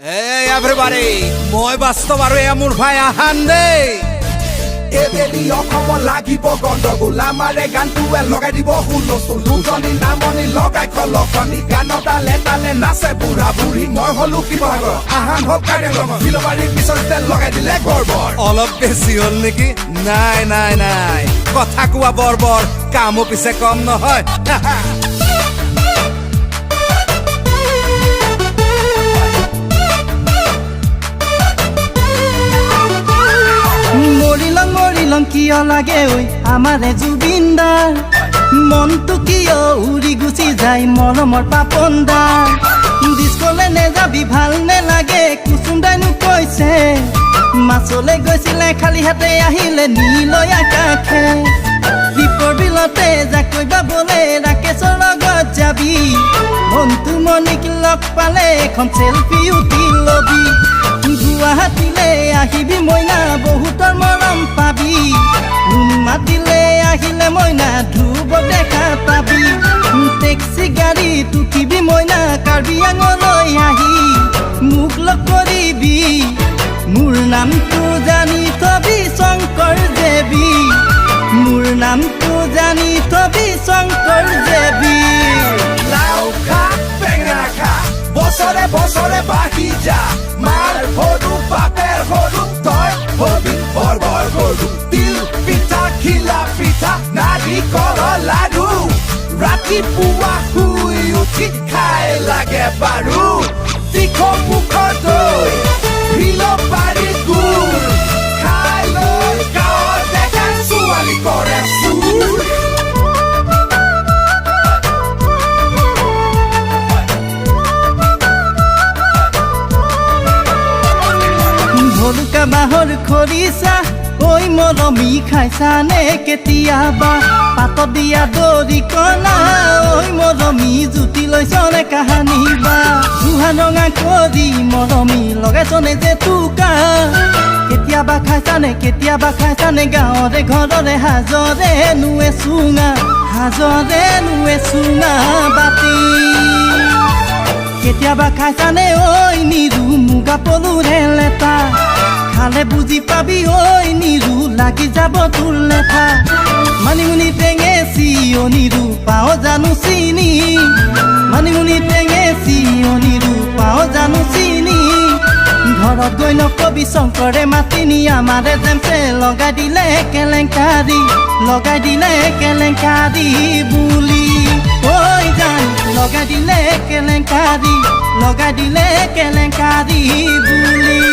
Hey everybody, মই বাস্তৱ আৰু এয়া মোৰ ভাই আহান দেই। এইবেলি অসমত লাগিব গণ্ডগোল, আমাৰে গানটোৱে লগাই দিব হুলস্থুল। উজনি নামনি লগাই খলকনি, গানৰ তালে তালে নাচে বুঢ়া বুঢ়ী। মই হলো শিৱসাগৰ, আহান হল কাৰ্বি, ফিলবাৰীৰ পিছতে লগাই দিলে গৰ্বৰ। অলপ বেছি হ'ল নেকি? নাই নাই নাই, কথা কোৱা বৰ বৰ, কামো পিছে কম নহয়। মৰিলং মৰিলং কিয় লাগে ঐ আমাৰে জুবিন দাৰ, মনটো কিয় উৰি গুচি যায় মৰমৰ পাপন দাৰ। ডিস্কলে নেযাবি ভাল নেলাগে কুচুম দাইনো কৈছে, মাছলে গৈছিলে খালী হাতে আহিলে নীলৈ আকাশে। দীপৰ বিলতে জাকৈ বাবলে ৰাকেশৰ লগত যাবি, মনটো মনিক লগ পালে এখন চেলফি উঠি লবি। গুৱাহাটীলে আহিবি মইনা বহুতৰ মৰম পাবি, মাতিলে আহিলে মইনা ধ্ৰুৱ দেখা পাবি। টেক্সি গাড়ীত উঠিবি মইনা কাৰ্বি আঙলৈ আহি মোক লগ কৰিবি, মোৰ নামটো জানি থবি শংকৰ দেৱী, মোৰ নামটো জানি থবি শংকৰ দেৱী। লাও খা বেঙেনা খা, বছৰে বছৰে বাঢ়ি যা, মাৰ সৰু বাপেৰ সৰু তই হবি বৰ বৰ গৰু। তিল পিঠা ঘিলা পিঠা নাৰিকলৰ লাড়ু, ৰাতিপুৱা শুই উঠি খাই লাগে বাৰু। তীখৰ মুখৰ দৈ ফিলবাৰীৰ গুৰ, খাই লৈ গাঁৱৰ ডেকা ছোৱালী কৰে চুৰ। ভলুকা বাঁহৰ খৰিচা ঐ মৰমি খাইছানে কেতিয়াবা, পাতত দিয়া দৰিকণা ঐ মৰমি জুতি লৈছনে কাহানিবা। জোহা ৰঙা কৰি মৰমি লগাইছনে জেতুকা, কেতিয়াবা খাইছানে কেতিয়াবা খাইছানে গাঁৱৰে ঘৰৰে হাজৰে নুৱে চুঙা, হাজৰে নুৱে চুঙা বাতি। কেতিয়াবা খাইছানে ঐ নিৰু মুগা পলুৰে লেটা, খালে বুজি পাবি ঐ নিৰু লাগি যাব তোৰ লেঠা। মানিমুনি টেঙেচি অ নিৰু পাওঁ জানো চিনি, মানিমুনি টেঙেচি অ নিৰু পাওঁ জানো চিনি। ঘৰত গৈ নকবি শংকৰে মাতিনি আমাৰে জেমছে লগাই দিলে কেলেংকাৰী, লগাই দিলে কেলেংকাৰী বুলি। ঐ জান লগাই দিলে কেলেংকাৰী, লগাই দিলে কেলেংকাৰী বুলি।